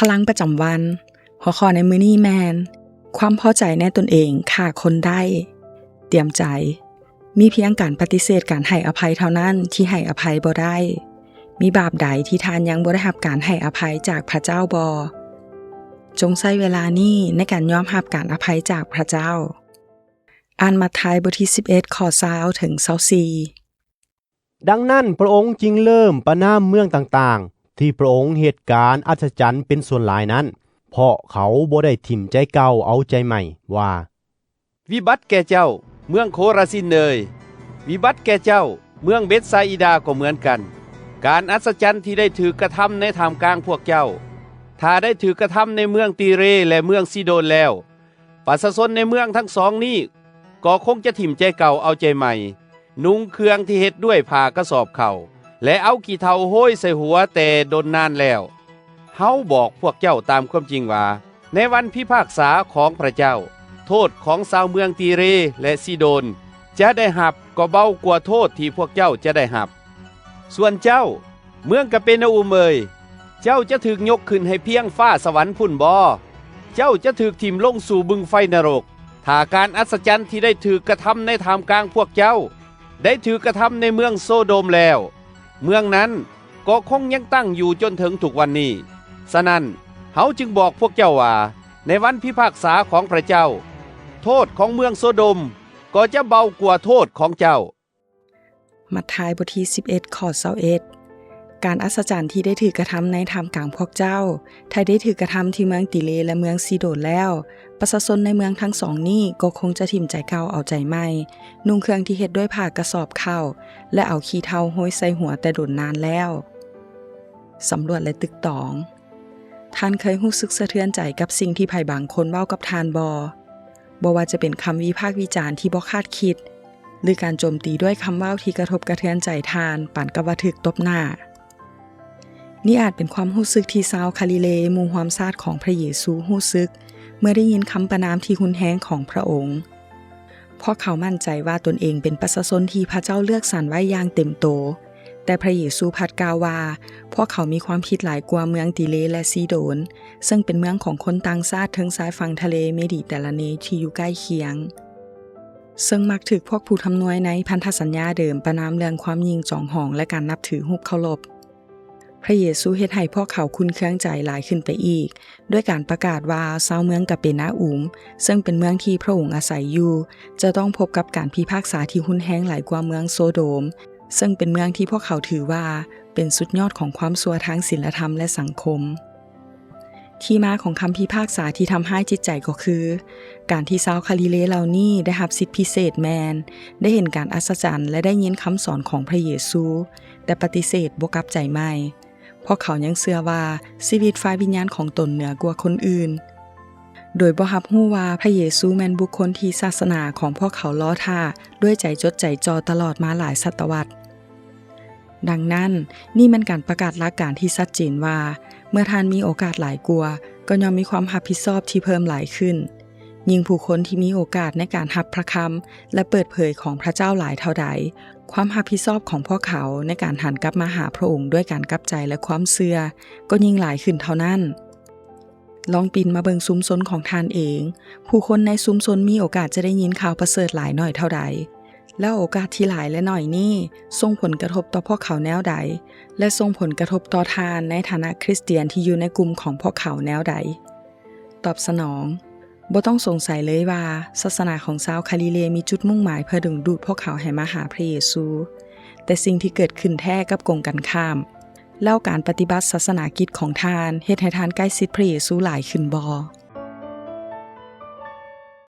ພະລັງປະຈຳວັນ. ຫົວຂໍ້ໃນມື້ນີ້ແມ່ນ ຄວາມພໍໃຈໃນຕົນເອງຂ້າຄົນໄດ້. ຕຽມໃຈ. ມີພຽງການປະຕິເສດການໃຫ້ອະໄພເທົ່ານັ້ນທີ່ໃຫ້ອະໄພບໍ່ໄດ້. ມີບາບໃດທີ່ທ່ານຍັງບໍ່ໄດ້ຮັບການໃຫ້ອະໄພຈາກພະເຈົ້າບໍ່? ຈົ່ງໃຊ້ເວລານີ້ໃນການຍອມຮັບການອະໄພຈາກພະເຈົ້າ. ອ່ານມັດທາຍບົດທີສິບເອັດ ຂໍ້ຊາວເຖິງຊາວສີ່. ດັ່ງນັ້ນ ພະອົງຈຶ່ງເລີ່ມປະນາມເມືອງຕ່າງໆ ທີ່ພະອົງເຮັດການອັດສະຈັນເປັນສ່ວນຫຼາຍນັ້ນ, ເພາະເຂົາບໍ່ໄດ້ຖິ້ມໃຈເກົ່າເອົາໃຈໃໝ່ ວ່າ, ວິບັດແກ່ເຈົ້າ, ເມືອງໂຄຣາຊິນເອີຍ! ວິບັດແກ່ເຈົ້າ, ເມືອງເບັດຊາອີດາກໍເໝືອນກັນ. ການອັດສະຈັນທີ່ໄດ້ຖືກກະທຳໃນທ່າມກາງພວກເຈົ້າ, ຖ້າໄດ້ຖືກກະທຳໃນເມືອງຕີເຣ ແລະ ເມືອງຊີໂດນແລ້ວ, ປະຊາຊົນໃນເມືອງທັງສອງນີ້ກໍຄົງຈະຖິ້ມໃຈເກົ່າເອົາໃຈໃໝ່, ນຸ່ງເຄື່ອງທີ່ເຮັດດ້ວຍຜ້າກະສອບເຂົ້າ ແລະ ເອົາຂີ້ເຖົ້າໂຮຍໃສ່ຫົວແຕ່ດົນນານແລ້ວ. ເຮົາບອກພວກເຈົ້າຕາມຄວາມຈິງວ່າ, ໃນວັນພິພາກສາຂອງພະເຈົ້າ, ໂທດຂອງຊາວເມືອງຕີເຣ ແລະ ຊີໂດນຈະໄດ້ຮັບກໍເບົາກວ່າໂທດທີ່ພວກເຈົ້າຈະໄດ້ຮັບ. ສ່ວນເຈົ້າ, ເມືອງກາເປນາອຸມເອີຍ, ເຈົ້າຈະຖືກຍົກຂຶ້ນໃຫ້ພຽງຟ້າສະຫວັນພຸ້ນບໍ? ເຈົ້າຈະຖືກຖິ້ມລົງສູ່ບຶງໄຟນະລົກ, ຖ້າການອັດສະຈັນທີ່ໄດ້ຖືກກະທຳໃນທ່າມກາງພວກເຈົ້າ ໄດ້ຖືກກະທຳໃນເມືອງໂຊໂດມແລ້ວ, ເມືອງນັ້ນກໍຄົງຍັງຕັ້ງຢູ່ຈົນເຖິງທຸກວັນນີ້. ສະນັ້ນ, ເຮົາຈຶ່ງບອກພວກເຈົ້າວ່າ, ໃນວັນພິພາກສາຂອງພະເຈົ້າ, ໂທດຂອງເມືອງໂຊໂດມກໍຈະເບົາກວ່າໂທດຂອງເຈົ້າ. ມັດທາຍບົດທີສິບເອັດ ຂໍ້ຊາວເອັດ. ການອັດສະຈັນທີ່ໄດ້ຖືກກະທຳໃນທ່າມກາງພວກເຈົ້າ, ຖ້າໄດ້ຖືກກະທຳທີ່ເມືອງຕີເຣ ແລະ ເມືອງຊີໂດນແລ້ວ, ປະຊາຊົນໃນເມືອງທັງສອງນີ້ກໍຄົງຈະຖິ້ມໃຈເກົ່າເອົາໃຈໃໝ່, ນຸ່ງເຄື່ອງທີ່ເຮັດດ້ວຍຜ້າກະສອບເຂົ້າ ແລະ ເອົາຂີ້ເຖົ້າໂຮຍໃສ່ຫົວແຕ່ດົນນານແລ້ວ. ສຳຫຼວດ ແລະ ຕຶກຕອງ. ທ່ານເຄີຍຮູ້ສຶກສະເທືອນໃຈກັບສິ່ງທີ່ໃຜບາງຄົນເວົ້າກັບທ່ານບໍ່? ບໍ່ວ່າຈະເປັນຄຳວິພາກວິຈານທີ່ບໍ່ຄາດຄິດ, ຫຼື ການໂຈມຕີດ້ວຍຄຳເວົ້າທີ່ກະທົບກະເທືອນໃຈທ່ານປານກັບວ່າຖືກຕົບໜ້າ. ນີ້ອາດເປັນຄວາມຮູ້ສຶກທີ່ຊາວຄາລີເລ ໝູ່ຮ່ວມຊາດຂອງພະເຢຊູຮູ້ສຶກ ເມື່ອໄດ້ຍິນຄຳປະນາມທີ່ຮຸນແຮງຂອງພະອົງ. ພວກເຂົາໝັ້ນໃຈວ່າຕົນເອງເປັນປະຊາຊົນທີ່ພະເຈົ້າເລືອກສັນໄວ້ຢ່າງເຕັມໂຕ, ແຕ່ພະເຢຊູພັດກ່າວວ່າ ພວກເຂົາມີຄວາມຜິດຫຼາຍກວ່າເມືອງຕີເຣ ແລະ ຊີໂດນ, ເຊິ່ງເປັນເມືອງຂອງຄົນຕ່າງຊາດເທິງຊາຍຝັ່ງທະເລເມດີເຕຣາເນທີ່ຢູ່ໃກ້ຄຽງ, ເຊິ່ງມັກຖືກພວກຜູ້ທຳນວຍໃນພັນທະສັນຍາເດີມປະນາມເລື່ອງຄວາມຍິ່ງຈອງຫອງ ແລະ ການນັບຖືຮູບເຄົາລົບ. ພະເຢຊູເຮັດໃຫ້ພວກເຂົາຂຸ້ນເຄືອງໃຈຫຼາຍຂຶ້ນໄປອີກ, ດ້ວຍການປະກາດວ່າຊາວເມືອງກາເປນາອຸມ, ເຊິ່ງເປັນເມືອງທີ່ພະອົງອາໄສຢູ່, ຈະຕ້ອງພົບກັບການພິພາກສາທີ່ຮຸນແຮງຫຼາຍກວ່າເມືອງໂຊໂດມ, ເຊິ່ງເປັນເມືອງທີ່ພວກເຂົາຖືວ່າເປັນສຸດຍອດຂອງຄວາມຊົ່ວທາງສິນລະທຳ ແລະ ສັງຄົມ. ທີ່ມາຂອງຄຳພິພາກສາທີ່ທຳຮ້າຍຈິດໃຈກໍຄື ການທີ່ຊາວຄາລີເລເຫຼົ່ານີ້ໄດ້ຮັບສິດພິເສດແມ່ນໄດ້ເຫັນການອັດສະຈັນ ແລະ ໄດ້ຍິນຄຳສອນຂອງພະເຢຊູ, ແຕ່ປະຕິເສດບໍ່ກັບໃຈໃໝ່. ພວກເຂົາຍັງເຊື່ອວ່າຊີວິດຝ່າຍວິນຍານຂອງຕົນເໜືອກວ່າຄົນອື່ນ, ໂດຍບໍ່ຮັບຮູ້ວ່າພະເຢຊູແມ່ນບຸກຄົນທີ່ສາສະໜາຂອງພວກເຂົາລໍຖ້າດ້ວຍໃຈຈົດໃຈຈ່ອຕະຫຼອດມາຫຼາຍສະຕະວັດ. ດັ່ງນັ້ນ, ນີ້ແມ່ນການປະກາດຫຼັກການທີ່ຊັດເຈນວ່າ ເມື່ອທ່ານມີໂອກາດຫຼາຍກວ່າ, ກໍຍ່ອມມີຄວາມຮັບຜິດຊອບທີ່ເພີ່ມຫຼາຍຂຶ້ນ. ຍິ່ງຜູ້ຄົນທີ່ມີໂອກາດໃນການຮັບພະຄຳ ແລະ ເປີດເຜີຍຂອງພະເຈົ້າຫຼາຍເທົ່າໃດ, ຄວາມຮັບຜິດຊອບຂອງພວກເຂົາໃນການຫັນກັບມາຫາພະອົງດ້ວຍການກັບໃຈ ແລະ ຄວາມເຊື່ອ ກໍຍິ່ງຫຼາຍຂຶ້ນເທົ່ານັ້ນ. ລອງປິ່ນມາເບິ່ງຊຸມຊົນຂອງທ່ານເອງ. ຜູ້ຄົນໃນຊຸມຊົນມີໂອກາດຈະໄດ້ຍິນຂ່າວປະເສີດຫຼາຍໜ້ອຍເທົ່າໃດ? ແລ້ວໂອກາດທີ່ຫຼາຍ ແລະ ໜ້ອຍນີ້ ສົ່ງຜົນກະທົບຕໍ່ພວກເຂົາແນວໃດ ແລະ ສົ່ງຜົນກະທົບຕໍ່ທ່ານໃນຖານະຄຣິສຕຽນທີ່ຢູ່ໃນກຸ່ມຂອງພວກເຂົາແນວໃດ? ຕອບສະໜອງ. ບໍ່ຕ້ອງສົງໄສເລີຍວ່າ ສາສະໜາຂອງຊາວຄາລີເລມີຈຸດມຸ່ງໝາຍເພື່ອດຶງດູດພວກເຂົາໃຫ້ມາຫາພະເຢຊູ. ແຕ່ສິ່ງທີ່ເກີດຂຶ້ນແທ້ກັບກົງກັນຂ້າມ. ແລ້ວການປະຕິບັດສາສະໜາກິດຂອງທ່ານເຮັດໃຫ້ທ່ານໃກ້ຊິດພະເຢຊູຫຼາຍຂຶ້ນບໍ່?